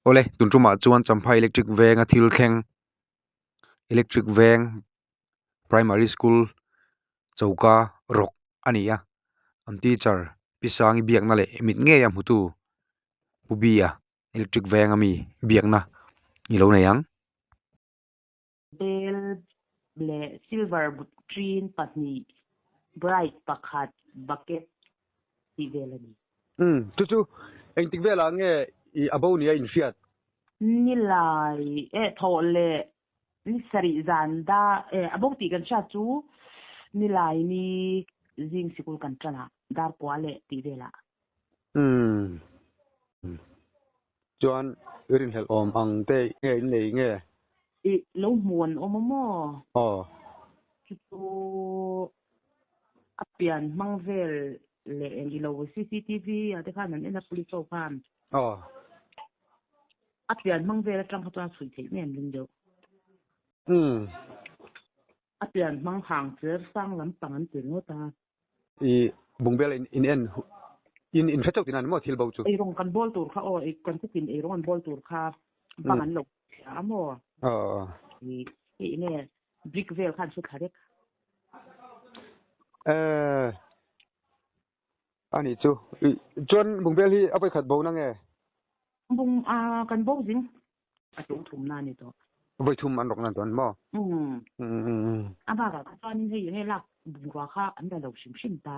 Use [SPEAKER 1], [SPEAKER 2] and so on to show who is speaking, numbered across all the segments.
[SPEAKER 1] Awle tun tumah chuan Champhai electric venga thil thleng electric veng primary school choka rawk a ni a an teacher pi sangi biakna leh mit ngei a hmutu pu bia electric veng ami biakna i lo nei ang.
[SPEAKER 2] Bel leh silver ṭin pahnih, bright pakhat, bucket tih vel a ni.
[SPEAKER 1] Umm, chu chu engtik velah nge i a bo nia inhriat?
[SPEAKER 2] Nilai eh thawh leh ni sarih zan da eh a bo tih kan hriat chu nilai ni zing sikul kan ṭan ah dar kua leh tih velah.
[SPEAKER 1] Umm. Chuan rinhlelh awm ang te nge in nei nge?
[SPEAKER 2] I lo hmu an awm a maw?
[SPEAKER 1] Aw.
[SPEAKER 2] Chu chu a pian hmang vel leh eng i lo cctv ah te khan an en a police ho khan.
[SPEAKER 1] Aw.
[SPEAKER 2] A pian hmang vel atang kha chuan a chhui theih mai an ring deuh.
[SPEAKER 1] Umm.
[SPEAKER 2] A pian hmang hang cher sang lampang an ti ringawt a.
[SPEAKER 1] I bungbel in in en in in hre chauh tihna ni maw thil bo chu?
[SPEAKER 2] Eirawng kan bawl tur kha aw kan kukin eirawng an bawl tur kha bang an lo chhia a maw?
[SPEAKER 1] Aw.
[SPEAKER 2] I hei enge brick vel khan hre thla vek.
[SPEAKER 1] Eh ani chu i chuan bungbel hi a vawikhat bo na nge?
[SPEAKER 2] Bung a kan bo zing. A tum thum na ni tawh.
[SPEAKER 1] Vawi thum an rawk na chuan maw?
[SPEAKER 2] Umm. A bakah kha chuanin hei enge lak bungrua kha an la lo hrim hrim ta.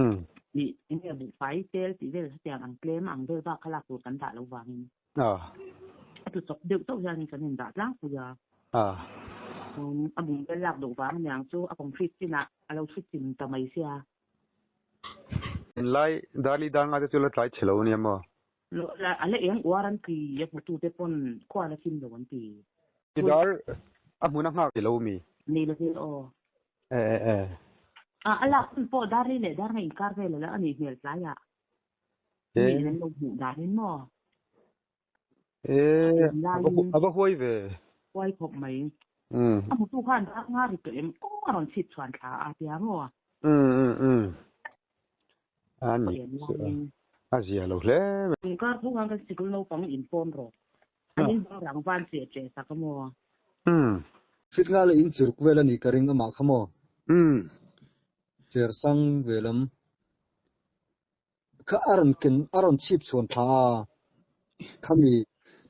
[SPEAKER 1] Umm.
[SPEAKER 2] Nih enge buhfai tel tih vel hetiang ang tlem ang vel bak kha lak tur kan dah lo vangin.
[SPEAKER 1] Ah.
[SPEAKER 2] A tu chawp deuh chauh hianin kan indah tlangpui a.
[SPEAKER 1] Ah.
[SPEAKER 2] Umm a bungbel lak duh vang aniang chu a concrete chinah a lo chhut chim ta mai sia.
[SPEAKER 1] Lai Darli dar nga te chu la tlai chhe lo ania maw?
[SPEAKER 2] A la eng uar an ti, a hmutute pawn khua la thim lo an ti.
[SPEAKER 1] Tidar a hmun a nghak ti lo mi?
[SPEAKER 2] Nei lo vel aw.
[SPEAKER 1] E e e.
[SPEAKER 2] A a lak hun pawh dar rei leh dar nga inkar vel a la a nih hmel tlaiah. Mi in an lo hmuh danin maw?
[SPEAKER 1] E a va huai ve.
[SPEAKER 2] Huai khawp mai. A hmutu khan dar nga ri tawh em aw a rawn chhit chhuan thla a tia maw?
[SPEAKER 1] Um um um. A ni a zia lo hle mai.
[SPEAKER 2] Inkar tho khan kan sikul naupang in pawn rawh. An in bang rang van che che sak a maw?
[SPEAKER 1] Umm.
[SPEAKER 3] Fit nga leh in chiruk vel a ni ka ring amah kha maw?
[SPEAKER 1] Umm.
[SPEAKER 3] Cher sang ve lam kha a rawn ken a rawn chhip chhuan thla a, khami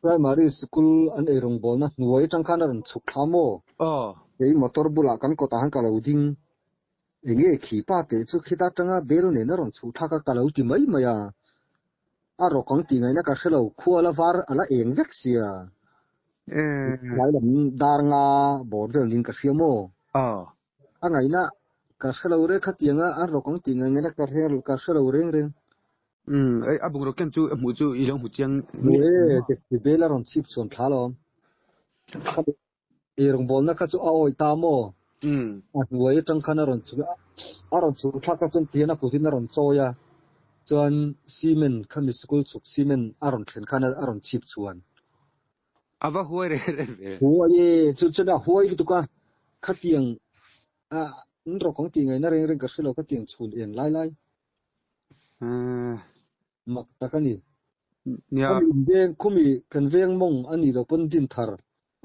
[SPEAKER 3] primary sikul an eirawngbawlna hnuai atang khan a rawn chhuk thla maw?
[SPEAKER 1] Aw.
[SPEAKER 3] Kei motor bulah kan kawtah khan ka lo ding. Enge khi pa teh chu khita atanga bel nen a rawn chhuh thlak a ka lo ti mai mai a. A rawk ang tih ngaihna ka hre lo, khua la var a la eng vek sia. Tlai lam dar nga bawr vel niin ka hria maw?
[SPEAKER 1] Aw.
[SPEAKER 3] A ngaihna ka hre lo reng khatianga a rawk ang tih ngaihna ka hre ka hre lo reng reng.
[SPEAKER 1] Umm, a bungraw ken chu a hmuh chu i lo hmu chiang.
[SPEAKER 3] Hmu e, taxi bel a rawn chhip chhuan thla alawm. Ei rawngbawlna kha chu a awih ta maw? A hnuai atang khan a rawn chhuk a, a rawn chhuk thlak kha chuan tihian a kutin a rawn chawi a, chuan cement khami sikul chhuk cement a rawn thlen khan a rawn chhip chhuan.
[SPEAKER 1] A va huai reh reh ve.
[SPEAKER 3] Huai e, chu chuan a huai lutuk a, khatiang a an rawk ang tih ngaihna reng reng ka hre lo, khatiang chhun eng lai lai. Mak tak a ni.
[SPEAKER 1] Nia.
[SPEAKER 3] Khumi veng, khumi kan veng mawng a nih loh pawn Dinthar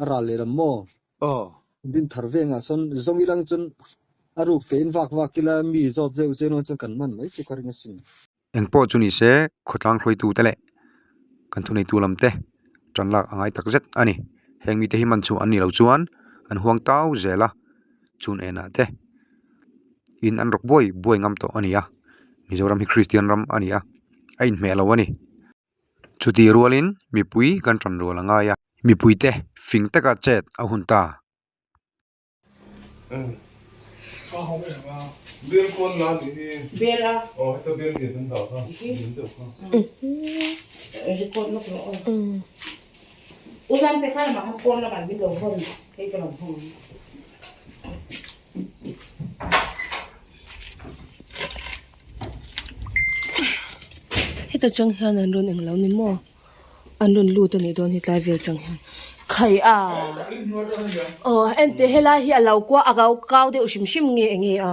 [SPEAKER 3] a ral leh lam maw?
[SPEAKER 1] Aw.
[SPEAKER 3] Dinthar vengah sawn zawng ilang chuan a ruk tein vak vak ila mi zawt zeuh zeuh chuan kan man mai chu ka ring asin.
[SPEAKER 1] Engpawh chu ni se khawtlang hruaitute leh kan thuneitu lam te tan lak a ngai tak zet a ni. Heng mite hi man chhuah an nih loh chuan an huang tau zel a, chhun enah te in an rawk buai buai ngam tawh a ni a, Mizoram hi Kristian ram a ni a, a inhmeh lo a ni. Chutih rualin mipui kan tan rual a ngai a. Mipuite fing taka chet a hun ta.
[SPEAKER 4] Heta tang hian an rawn englo ni maw an rawn lut a nih dawn hi tlai vel tang hian khai a aw enteh helai hi a lo kua a kau deuh hrim hrim nge enge a.